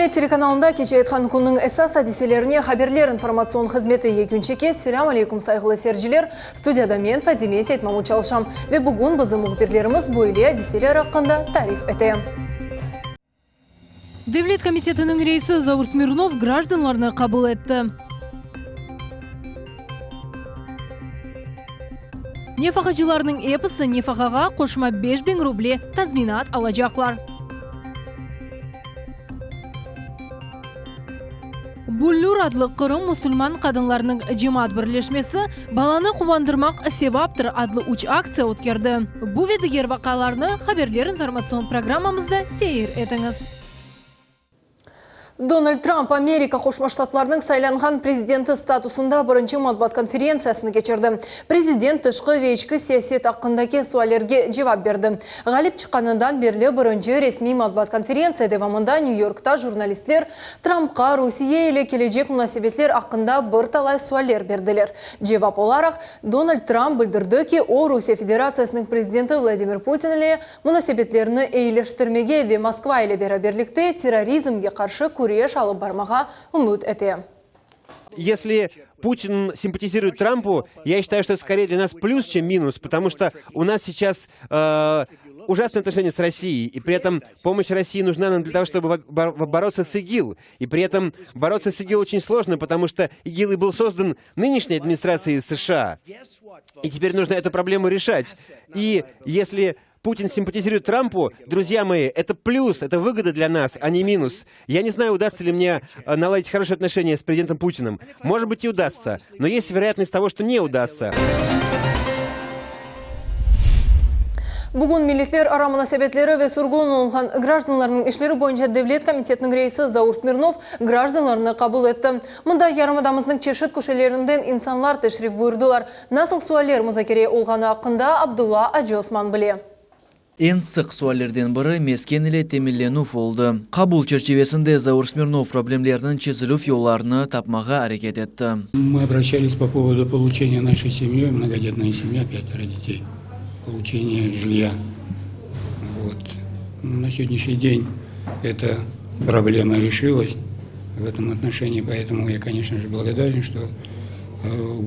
Millet telekanalında keçeyatqan künniñ esas adiselerine haberler informatsion hızmeti yekün çeke. Selâm aleykum, sayğılı seyirciler! Studiyada men, Fadime Seytmamut çalışam ve bugün bizim mühbirlerimiz böyle adiseler aqqında tarif ete. Devlet komitetiniñ reisi Zaur Smirnov grajdanlarnı qabul etti. Nefaqacılarnıñ episi nefaqağa qoşma 5000 ruble tazminat alacaqlar. Büllür adlı Qırım musulman qadınlarınıñ cemaat birleşmesi Balanı quvandırmaq sevaptır adlı üç aktsiya ötkerdi. Bu ve diger vaqialarnı Haberler informatsion programmamızda seyir etiñiz. Donald Tramp Amerika Qoşma Ştatlarınıñ saylanğan prezidenti statusında birinci matbuat konferentsiyasını keçirdi. Prezident tışqı ve içki siyaset aqqındaki suallerge cevap berdi. Ğalip çıqqanından berli birinci resmiy matbuat konferentsiya devamında Nyu-Yorkta jurnalistler Trampqa Rusiye ile kelecek munasebetler aqqında bir talay sualler berdiler. Cevap olaraq, Donald Tramp bildirdi ki, o, Rusiye Federatsiyasınıñ prezidenti Vladimir Putin ile munasebetlerini eyileştirmege ve Moskva ile beraberlikte terrorizmge qarşı küreş alıp barmağa ümüt ete. Esli Putin simpatizирует Трампу, я считаю, что это скорее для нас плюс, чем минус, потому что у нас сейчас ужасные отношения с Россией, и при этом помощь России нужна нам для того, чтобы бороться с ИГИЛ. И при этом бороться с ИГИЛ очень сложно, потому что ИГИЛ и был создан нынешней администрацией США. И теперь нужно эту проблему решать. И если Путин симпатизирует Трампу, друзья мои, это плюс, это выгода для нас, а не минус. Я не знаю, удастся ли мне наладить хорошие отношения с президентом Путиным. Может быть, и удастся, но есть вероятность того, что не удастся. Bugün Milletlerara munasebetleri ve sürgün olunğan grajdanlarnıñ işleri boyunca devlet komitetiniñ reisi Zaur Smirnov grajdanlarnı qabul etti. Mında yarımadamıznıñ çeşit köşelerinden insanlar teşrif buyurdılar. Nasıl sualler muzakere olğanı aqqında Abdulla Acıosman bile. Eñ sıq suallerden biri mesken ile teminlenüv oldı. Qabul çerçivesinde Zaur Smirnov problemlerniñ çezilüv yollarını tapmağa areket etti. Мы обращались по поводу получения нашей семьей, многодетная семья, пятеро детей, получения жилья. Вот. На сегодняшний день эта проблема решилась в этом отношении, поэтому я, конечно же, благодарен, что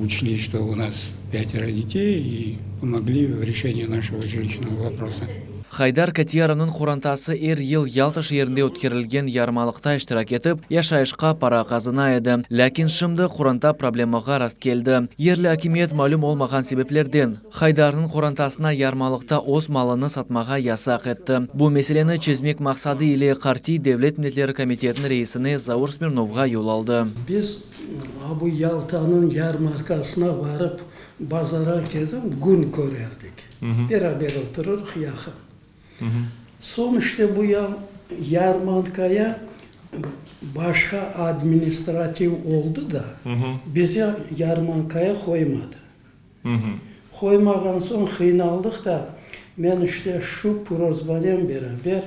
учли, что у нас пятеро детей и помогли в решении нашего жилищного вопроса. Haydar Katiyarovnıñ qorantası er yıl Yalta şeerinde ötkerilgen yarmalıqta iştirak etip, yaşayışqa para qazana edi. Lâkin şimdi qoranta problemağa rastkeldi. Yerli akimiyet malüm olmağan sebeplerden, Haydarnıñ qorantasına yarmalıqta öz malını satmağa yasaq etti. Bu meseleni çezmek maqsadı ile qartiy Devlet milletleri komitetiniñ reisine Zaur Smirnovğa yol aldı. Biz bu Yaltanıñ yarmarkasına varıp, bazara kezip, kün körerdik. Beraber oturırıq yaqın. Soñ işte bu yarmankaya başqa administrativ oldı da, bizi yarmankaya qoymadı. Qoymağan soñ qıynaldıq da, men işte şu prozbanen beraber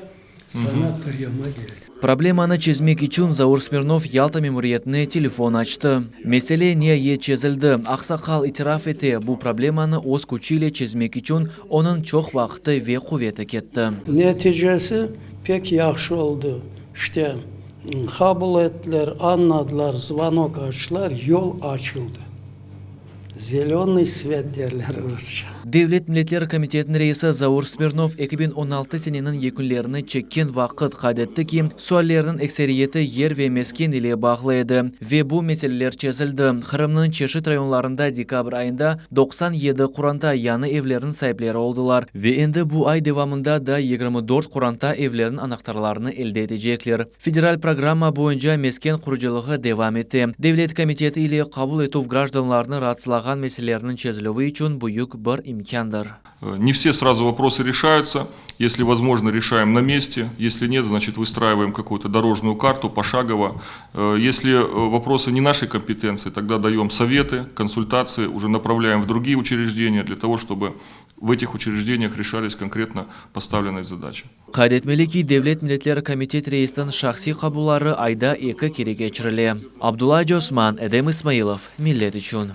sana priyoma keldim. Problemanı çezmek içün Zaur Smirnov Yalta memuriyetine telefon açtı. Mesele niayet çezildi. Aqsaqal itiraf ete, bu problemanı öz küçü ile çezmek içün onıñ çoq vaqtı ve quveti ketti. Neticesi pek yahşı oldı. İşte, qabul ettiler, añladılar, zvonok açtılar, yol açıldı. Zelönıy svet derler rusça. Devlet milletler komitetiniñ reisi Zaur Smirnov 2016 seneniñ yekünlerini çekken vaqıt qayd etti ki, suallerniñ ekseriyeti yer ve mesken ile bağlı edi ve bu meseleler çezildi. Qırımnıñ çeşit rayonlarında dekabr ayında 97 qoranta yañı evlerniñ saipleri oldılar ve endi bu ay devamında da 24 qoranta evlerniñ anahtarlarını elde etecekler. Federal programma boyunca mesken qurucılığı devam ete. Devlet komiteti ile qabul etüv grajdanlarnı raatsızlağan meselelerniñ çezilüvi içün büyük bir imkândır. Ne vse srazu voprosy reşayutsya, esli vozmojno, reşaem na meste, esli net, znaçit, vıstraivaem kakuyu-to dorojnuyu kartu poşagovo. Esli voprosy ne našey kompetentsii, togda dayom sovety, konsultatsii, uje napravlâem v drugie uçrejdeniya dlâ togo, çtoby v etih uçrejdeniyah reşalis konkretno postavlennıye zadaçi. Qayd etmeli ki, Devlet milletler komitet reisiniñ şahsiy qabulları ayda eki kere keçirile. Abdulla Acıosman, Edem İsmailov, Millet içün.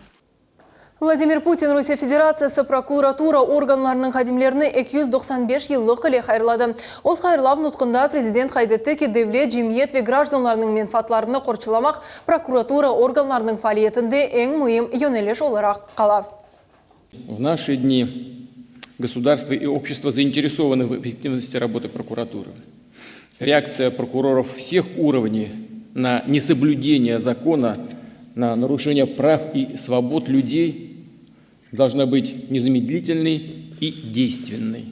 Vladimir Putin Rusiye Federatsiyası prokuratura organlarınıñ hadimlerini 295 yıllıq ile hayırladı. Öz hayırlav nutqında prezident qayd etti ki, devlet, cemiyet ve grajdanlarnıñ menfaatlarını qorçalamaq prokuratura organlarınıñ faaliyetinde eñ müim yöneliş olaraq qala. В наши дни государство и общество заинтересованы в эффективности работы прокуратуры. Реакция прокуроров всех уровней на несоблюдение закона, на нарушение прав и свобод людей должна быть незамедлительной и действенной.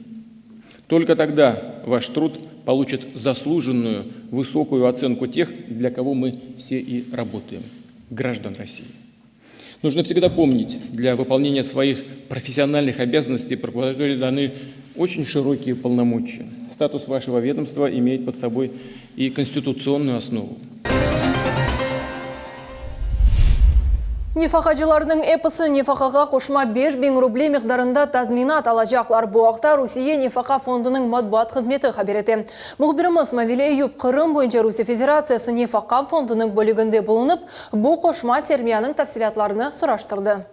Только тогда ваш труд получит заслуженную высокую оценку тех, для кого мы все и работаем – граждан России. Нужно всегда помнить, для выполнения своих профессиональных обязанностей прокуратуре даны очень широкие полномочия. Статус вашего ведомства имеет под собой и конституционную основу. Nefaqacılarnıñ episi nefaqağa qoşma 5000 ruble miqdarında tazminat alacaqlar. Bu aqta Rusiye Nefaqa fondunıñ matbuat hızmeti haber ete. Mühbirimiz Mavile Eyüp Qırım boyunca Rusiye Federatsiyası Nefaqa fondunıñ bölüginde bulunıp, bu qoşma sermiyanıñ tafsilâtlarını soraştırdı.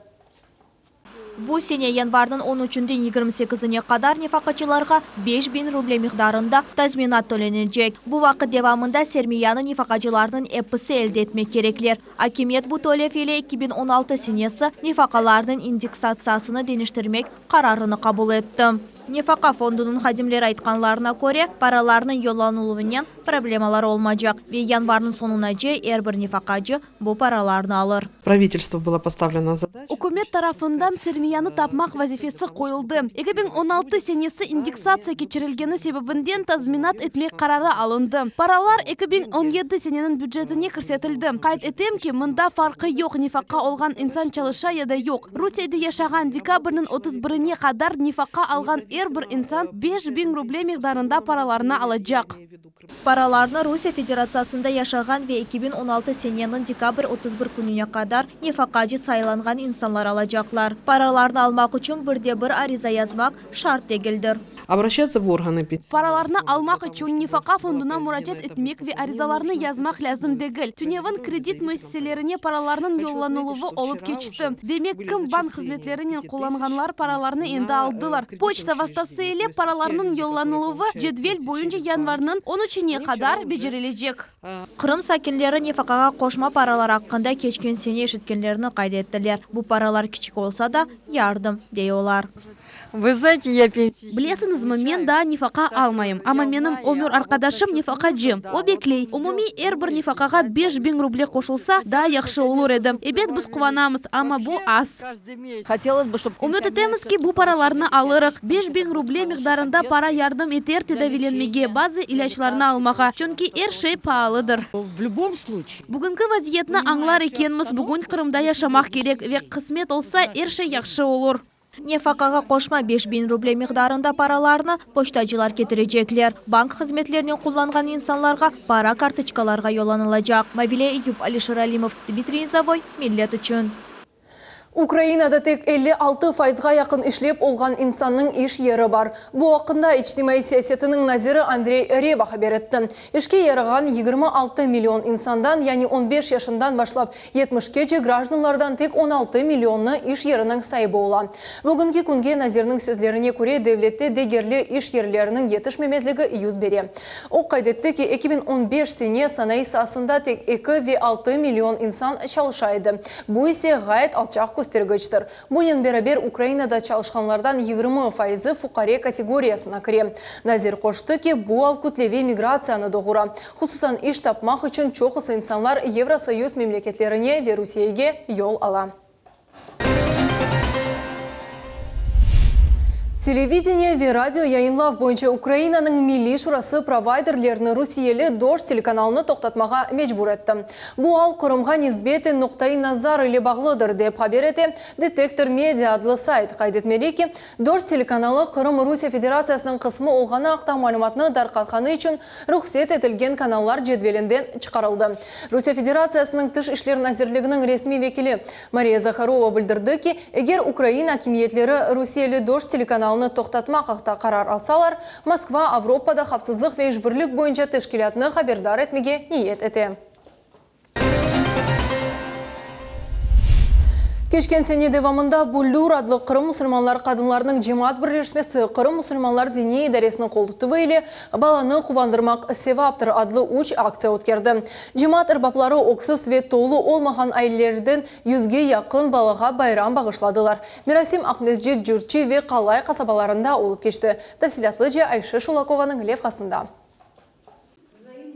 Bu sene yanvarniñ on üçünden 28-ine qadar nefaqacılarğa 5000 ruble miqdarında tazminat tölenecek. Bu vaqıt devamında sermiyanı nefaqacılarnıñ episi elde etmek kerekler. Akimiyet bu tölev ile 2016 senesi nefaqalarnıñ indeksatsiyasını deñiştirmek qararını qabul etti. Nefaqa fondunıñ hadimleri aytqanlarına köre, paralarnıñ yollanıluvınen problemalar olmaycaq ve yanvarniñ soñunace er bir nefaqacı bu paralarnı alır. Правительству была поставлена задача. Ükümet tarafından sermiyanı tapmaq vazifesi qoyuldı. 2016 senesi indeksatsiya keçirilgeni sebebinden tazminat etmek qararı alındı. Paralar 2017 seneniñ bücetine kirsetildi. Qayd etem ki, mında farqı yoq, nefaqa olğan insan çalışa ya da yoq. Rusiyede yaşağan, dekabrniñ 31-ine qadar nefaqa alğan er bir insan 5000 ruble miqdarında paralarnı alacaq. Paralarnı Rusiye Federatsiyasında yaşağan ve 2016 seneniñ dekabr 31 kününe qadar nefaqacı saylanğan insanlar alacaqlar. Paralarnı almaq içün bir de bir ariza yazmaq şart degildir. Обращаться в органы пенсионного Paralarnı almaq içün Nefaqa fonduna muracaat etmek ve arizalarnı yazmaq lâzim degil. Tünevin kredit müessiselerine paralarnıñ yollanıluvı olıp keçti. Demek, kim bank hızmetlerinen qullanğanlar paralarnı endi aldılar. Poçta vastası ile paralarnıñ yollanıluvı cedvel boyunca yanvarniñ on üçüne qadar becerilecek. Qırım sakinleri nefaqağa qoşma paralar aqqında keçken sene eşitkenlerini qayd ettiler. Bu paralar kiçik olsa da, yardım, dey olar. Вы знаете, я пенсию Bilesiñizmi, men daa nefaqa almayım, amma menim ömür arqadaşım nefaqacı. O bekley. Umumiy er bir nefaqağa 5000 ruble qoşulsa, daa yahşı olur edi. Ebet, biz quvanamız, amma bu az. Хотелось бы, чтобы Ümüt etemiz ki, bu paralarnı alırıq. 5000 ruble miqdarında para yardım eter tedaviylenmege, bazı ilâclarnı almağa, çünki er şey paalıdır. В любом случае. Bugünki vaziyetni añlar ekenmiz, bugün Qırımda yaşamaq kerek ve qısmet olsa, er şey yahşı olur. Nefaqağa qoşma 5000 ruble miqdarında paralarnı poçtacılar ketirecekler. Bank hızmetlerinen qullanğan insanlarğa para kartoçkalarğa yollanılacaq. Mavile Eyüp, Alişer Alimov, Dmitriy Nizavoy, Millet içün. Ukrainada tek 56 fayızğa yaqın işlep olğan insannıñ iş yeri bar. Bu aqqında içtimaiy siyasetiniñ naziri Andrey Reva haber etti. İşke yarağan 26 million insandan, yani 15 yaşından başlap 70-kece grajdanlardan tek 16 millionnı iş yeriniñ saibi ola. Bugünki künge nazirniñ sözlerine köre devlette degerli iş yerleriniñ yetişmemezligi yüz bere. O qayd etti ki, 2015 sene sanayı saasında tek 2 ve 6 million insan çalışa edi. Bu ise ğayet alçaq köstergiçtir. Bunen beraber Ukrainada çalışqanlardan 20 fayızı fuqare kategoriyasına kire. Nazir qoştı ki, bu al kütleviy migratsiyanı doğura. Hususan iş tapmaq içün çoqusı insanlar Yevrosoyuz memleketlerine ve Rusiyege yol ala. Televideniye ve radio yayınlav boyunca Ukrainanıñ Milliy Şurası provayderlerini rusiyeli Dojd telekanalını toqtatmağa mecbur etti. Bu al Qırımğa nisbeten noqtai-nazar ile bağlıdır, dep haber ete Detektor Media adlı sayt. Qayd etmeli ki, Dojd telekanalı Qırım Rusiye Federatsiyasınıñ qısmı olğanı aqta malümatnı darqatqanı içün ruhset etilgen kanallar cedvelinden çıqarıldı. Rusiye Federatsiyasınıñ Tış işler nazirliginiñ resmiy vekili Mariya Zaharova bildirdi ki, eger Ukraina akimiyetleri rusiyeli Dojd telekanalını toqtatmaq aqta qarar alsalar, Moskva Avropada havfsızlıq ve işbirlik boyunca teşkilâtnı haberdar etmege niyet ete. Keçken sene devamında Büllür adlı Qırım musulmanlar qadınlarınıñ cemaat birleşmesi Qırım musulmanlar diniy idaresiniñ qoltutuvı ile Balanı quvandırmaq sevaptır adlı üç aktsiya ötkerdi. Cemaat erbapları öksüz ve tolu olmağan ailelerden yüzge yaqın balağa bayram bağışladılar. Merasim Aqmescit, Cürçi ve Qalay qasabalarında olıp keçti. Tafsilâtlıca Ayşe Şulakovanıñ levhasında.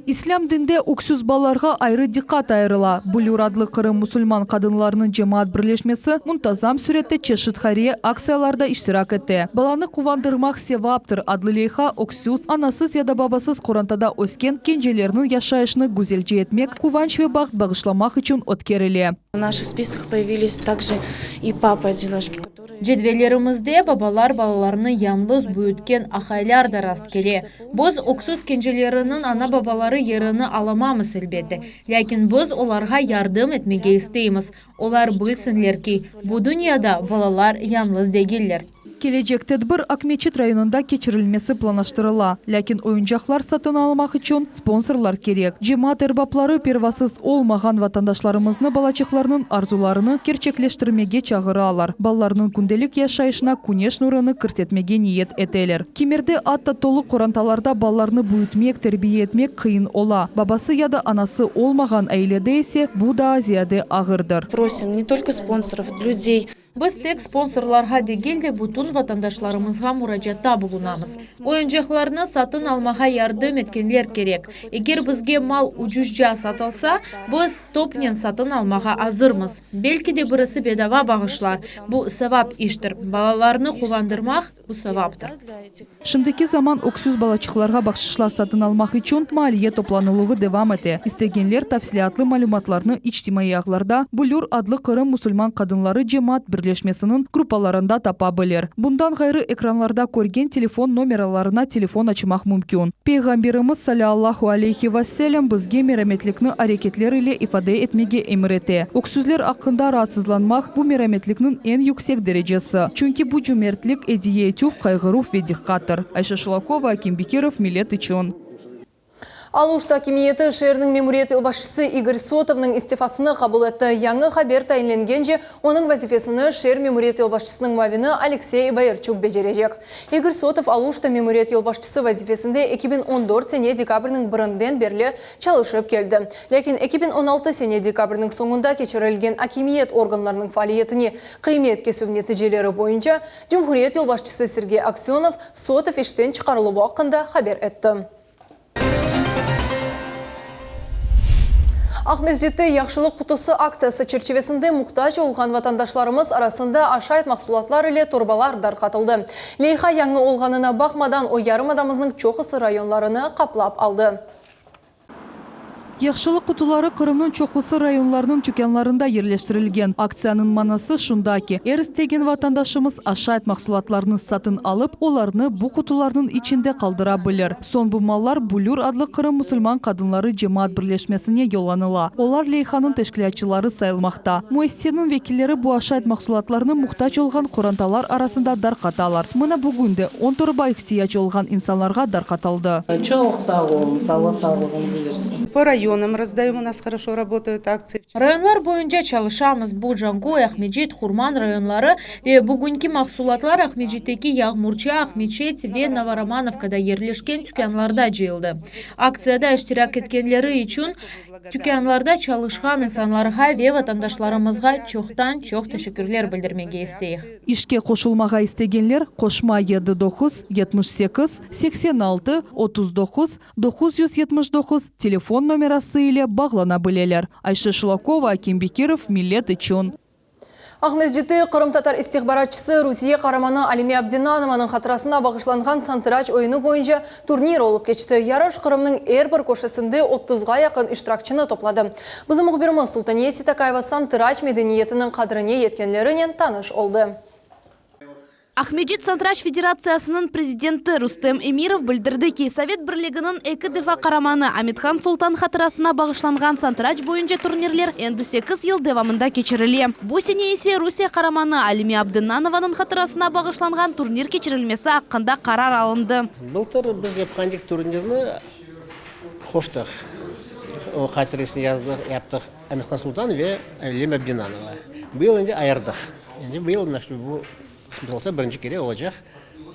İslâm dinde öksüz balalarğa ayrı diqqat ayırıla. Büllür adlı Qırım musulman qadınlarınıñ cemaat birleşmesi muntazam sürette çeşit hayriye aktsiyalarda iştirak ete. Balanı quvandırmaq sevaptır adlı leyha öksüz, anasız ya da babasız qorantada ösken kencelerniñ yaşayışını güzelce etmek, quvanç ve baht bağışlamaq içün ötkerile. V naših spiskah poyavilis takje i papı-odinoçki, kotorıye. Cedvellerimizde babalar balalarını yañlız büyütken aqaylar da rastkele. Biz öksüz kenceleriniñ ana-babaları yerini alamamız, elbette, lâkin biz olarğa yardım etmege isteymiz, olar bilsinler ki, bu dünyada balalar yañlız degiller. Kelecek tedbir Aqmeçit rayonında keçirilmesi planlaştırıla, lâkin oyuncaqlar satın almaq içün sponsorlar kerek. Cemaat erbapları pervasız olmağan vatandaşlarımıznı balaçıqlarnıñ arzularını kerçekleştirmege çağıralar, balalarnıñ kündelik yaşayışına küneş nurını kirsetmege niyet eteler. Kimerde atta tolu qorantalarda balalarnı büyütmek, terbiye etmek qıyın ola, babası ya da anası olmağan ailede ise bu daa ziyade ağırdır. Prosim ne tolko sponsorov, lüdey. Biz tek sponsorlarğa degil de, bütün vatandaşlarımızğa muracaatta bulunamız. Oyuncaqlarnı satın almağa yardım etkenler kerek. Eger bizge mal ucuzca satılsa, biz topnen satın almağa azırmız. Belki de birisi bedava bağışlar. Bu sevap iştir. Balalarnı quvandırmaq, bu sevaptır. Şimdiki zaman öksüz balaçıqlarğa bahşışlar satın almaq içün maliye toplanıluvı devam ete. İstegenler tafsilâtlı malümatlarnı içtimaiy ağlarda Büllür adlı Qırım musulman qadınları cemaat birleşmesiniñ gruppalarında tapa bilir. Bundan ğayrı ekranlarda körgen telefon nomeralarına telefon açmaq mümkün. Peyğamberimiz salâallahu aleyhi ve sellem bizge merametlikni areketler ile ifade etmege emir ete. Öksüzler aqqında raatsızlanmaq, bu merametlikniñ eñ yüksek derecesi. Çünki bu cümertlik, ediye etüv, qayğıruv ve diqqattır. Ayşe Şulakova, Akim Bekirov, Millet içün. Aluşta akimiyeti şeerniñ memuriyet yolbaşçısı İgor Sotovnıñ istifasını qabul etti. Yañı haber tayinlengence, onıñ vazifesini şeer memuriyet yolbaşçısınıñ muavini Aleksey Bayerçuk becerecek. İgor Sotov Aluşta memuriyet yolbaşçısı vazifesinde 2014 sene dekabrniñ birinden berli çalışıp keldi. Lâkin 2016 sene dekabrniñ soñunda keçirilgen akimiyet organlarınıñ faaliyetine qıymet kesüv neticeleri boyunca cumhuriyet yolbaşçısı Sergey Aksönov Sotov işten çıqarıluvı aqqında haber etti. Aqmescitte Yahşılıq qutusı aktsiyası çerçivesinde muhtac olğan vatandaşlarımız arasında aşayt mahsulatlar ile torbalar darqatıldı. Leyha yañı olğanına baqmadan, o yarımadamıznıñ çoqusı rayonlarını qaplap aldı. Yahşılıq qutuları Qırımnıñ çoqusı rayonlarınıñ tükânlarında yerleştirilgen. Aktsiyanıñ manası şunda ki, er istegen vatandaşımız aşayt mahsulatlarını satın alıp, olarnı bu qutularnıñ içinde qaldıra bilir. Soñ bu mallar Büllür adlı Qırım musulman qadınları cemaat birleşmesine yollanıla. Olar leyhanıñ teşkilâtçıları sayılmaqta. Müessiseniñ vekilleri bu aşayt mahsulatlarnı muhtac olğan qorantalar arasında darqatalar. Mına bugün de on torba ihtiyac olğan insanlarğa darqatıldı. Çoq sağ oluñız, Alla sağlığıñızı bersin. Po rayonam razdayom, u nas horoşo rabotayut aktsiy. Rayonlar boyunca çalışamız, bu Canköy, Aqmecit, Qurman rayonları ve bugünki mahsulatlar Aqmecitteki Yağmurça, Aqmeçet ve Novoromanovkada yerleşken tükânlarda cıyıldı. Aktsiyada iştirak etkenleri içün tükânlarda çalışqan insanlarğa ve vatandaşlarımızğa çoqtan-çoq teşekkürler bildirmege isteyik. İşke qoşulmağa istegenler qoşma yedi doquz, 78, 86, 39, 979 telefon nomerası ile bağlana bileler. Ayşe Şulakova, Akim Bekirov, Millet içün. Aqmescitte qırımtatar istihbaratçısı, Rusiye qaramanı Alime Abdinanovanıñ hatırasına bağışlanğan santıraç oyunı boyunca turnir olıp keçti. Yarış Qırımnıñ er bir köşesinde otuzğa yaqın iştirakçini topladı. Bizim mühbirimiz Sultaniye Seytakayeva santıraç medeniyetiniñ qadrine yetkenlerinen tanış oldı. Aqmescit Santıraç federatsiyasınıñ prezidenti Rustem Emirov bildirdi ki, Sovet Birliginiñ eki defa qaramanı Amethan Sultan hatırasına bağışlanğan santıraç boyunca turnirler endi sekiz yıl devamında keçirile. Bu sene ise Rusiye qaramanı Alime Abdennanovanıñ hatırasına bağışlanğan turnir keçirilmesi aqqında qarar alındı. Bıltır biz yapqan turnirni qoştıq. O hatiresini yazdıq, yaptıq Amethan Sultan ve Lema Abdinanova. Bu yıl endi ayırdıq. Endi bu yıl mına şu bu qısmet olsa birinci kere olacaq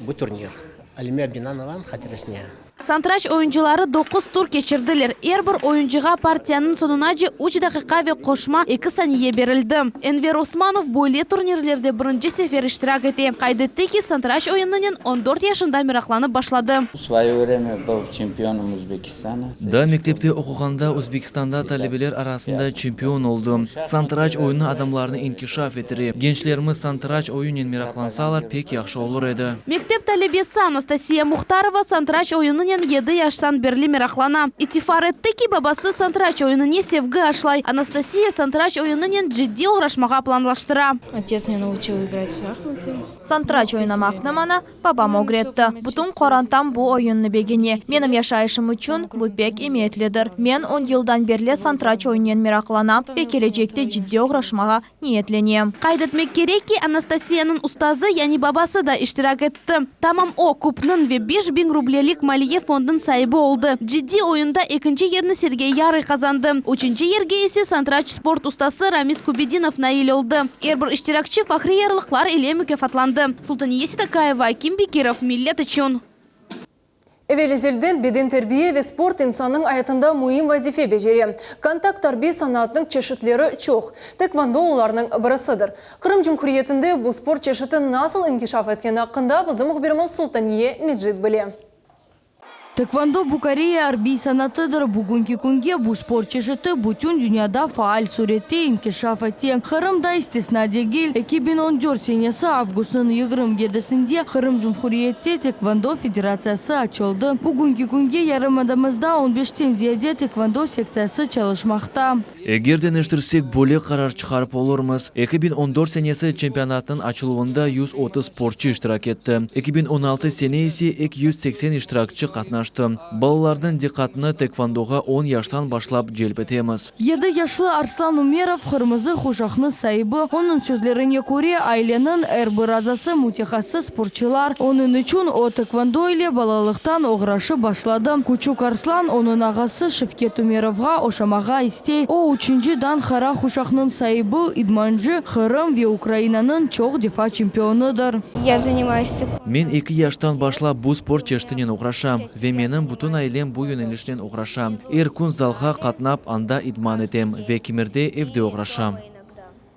bu turnir Alime Abdinanovanıñ hatiresine. Santıraç oyuncıları doquz tur keçirdiler. Er bir oyuncığa partiyanıñ soñunace üç daqiqa ve qoşma eki saniye berildi. Enver Osmanov böyle turnirlerde birinci sefer iştirak ete. Qayd etti ki, santıraç oyunınen on dört yaşında meraqlanıp başladı. V svoye vremya byl çempionom Uzbekistana. Daa mektepte oquğanda Özbekistanda talebeler arasında çempion oldı. Santıraç oyunı adamlarnı inkişaf ettire. Gençlerimiz santıraç oyunen meraqlansalar pek yahşı olur edi. Mektep talebesi Anastasiya Muhtarova santıraç oyunınen yedi yaştan berli meraqlana. İtifar etti ki, babası santıraç oyunıne sevgi aşlay. Anastasiya santıraç oyunınen ciddiy oğraşmağa planlaştıra. Otец меня научил играть в шахматы. Santıraç oynamaqnı maña babam ögretti. Bütün qorantam bu oyunnı begene. Menim yaşayışım içün bu pek emiyetlidir. Men on yıldan berli santıraç oyunen meraqlanam ve kelecekte ciddiy oğraşmağa niyetlenem. Qayd etmek kerek ki, Anastasiyanıñ ustazı, yani babası da iştirak etti. Tamam o, kupnıñ ve 5000 rublelik maliye fondunıñ saibi oldı. Ciddiy oyunda ekinci yerni Sergey Yarıy qazandı. Üçünci yerge ise santıraç sport ustası Ramiz Kubedinov nail oldı. Er bir iştirakçi fahriy yarlıqlar ile mukâfatlandı. Sultaniye Seytakayeva, Akim Bekirov, Millet içün. Evel-ezelden bedenterbiye ve sport insannıñ ayatında müim vazife becere. Kontakt arbiy sanatınıñ çeşitleri çoq. Tekvando olarnıñ birisidir. Qırım Cumhuriyetinde bu sport çeşiti nasıl inkişaf etkeni aqqında bizim mühbirimiz Sultaniye Mecit bile. Tekvando bu Koreya arbiy sanatıdır. Bugünki künge bu sport çeşiti bütün dünyada faal sürette inkişaf ete. Qırım da istisna degil. 2014 senesi avgustnıñ 27-sinde Qırım Cumhuriyette Tekvando federatsiyası açıldı. Bugünki künge yarımadamızda on beşten ziyade tekvando sektsiyası çalışmaqta. Eger deñiştirsek, böyle qarar çıqarıp olurmız, 2014 senesi çempionatnıñ açıluvında 130 sportçı iştirak etti, 2016 sene ise 280 iştirakçi qatnaştı. Balalarnıñ diqqatını tekvandoğa on yaştan başlap celp etemiz. Yedi yaşlı Arslan Umerov qırmızı quşaqnıñ saibi. Onıñ sözlerine köre, aileniñ er bir azası mütehassıs sportçılar. Onıñ içün o, tekvando ile balalıqtan oğraşıp başladı. Küçük Arslan onıñ ağası Şevket Umerovğa oşamağa istey. O, üçünci dan qara quşaqnıñ saibi, idmancı, Qırım ve Ukrainanıñ çoq defa çempionıdır. Ya zaнимаюсь Men eki yaştan başlap bu sport çeşitinen oğraşam ve menim bütün ailem bu yönelişnen oğraşa. Er kün zalğa qatnap, anda idman etem ve kimerde evde oğraşam.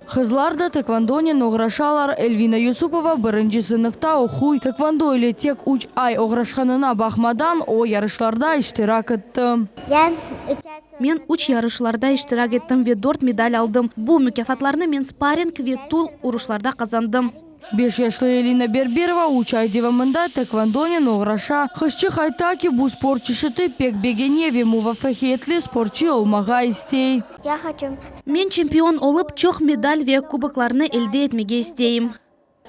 Qızlar da tekvandonen oğraşalar. Elvina Yusupova birinci sınıfta oquy. Tekvando ile tek üç ay oğraşqanına baqmadan, o, yarışlarda iştirak etti. Men üç yarışlarda iştirak ettim ve dört medal aldım. Bu mukâfatlarnı men sparring ve tul uruşlarda qazandım. Beş yaşlı Elina Berberova üç ay devamında tekvandonen oğraşa. Qızçıq ayta ki, bu sport çeşiti pek begene ve muvafaqiyetli sportçı olmağa istey. Men çempion olıp, çoq medal ve kuboklarnı elde etmege isteyim.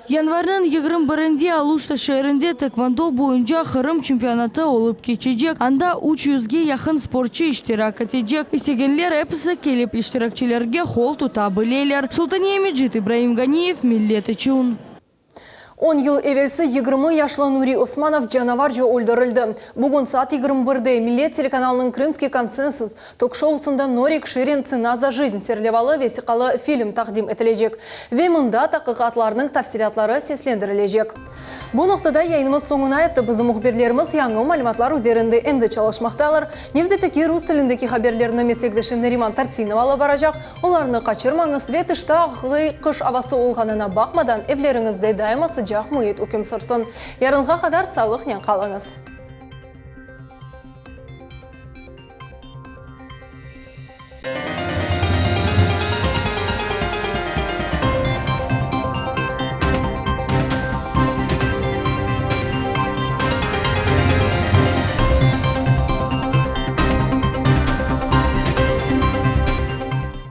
Yanvarniñ 21-inde Aluşta şeerinde tekvando boyunca Qırım çempionatı olıp keçecek, anda üç yüzge yaqın sportçı iştirak etecek. İstegenler episi kelip iştirakçilerge qol tuta bileler. Sultaniye Mecit, İbraim Ganiyev, Millet içün. On yıl evelsi 20 yaşlı Nuri Osmanov canavarca öldürildi. Bugün saat 21-de Millet telekanalınıñ Krımskiy konsensus tok-şousında Norik Şirin Tsena za jizn serlevalı vesiqalı film taqdim etilecek ve mında taqiqatlarnıñ tafsilâtları seslendirilecek. Bu noqtada yayınımız soñuna yetti. Bizim mühbirlerimiz yañı malümatlar üzerinde endi çalışmaqtalar. Nevbetteki rus tilindeki haberlerni meslekdeşim Nariman Tarsinov alıp baracaq. Olarnı qaçırmañız ve tışta ağıy qış avası olğanına baqmadan evleriñizde daima sıcaq müit üküm sürsün. Yarınğa qadar sağlıqnen qalıñız.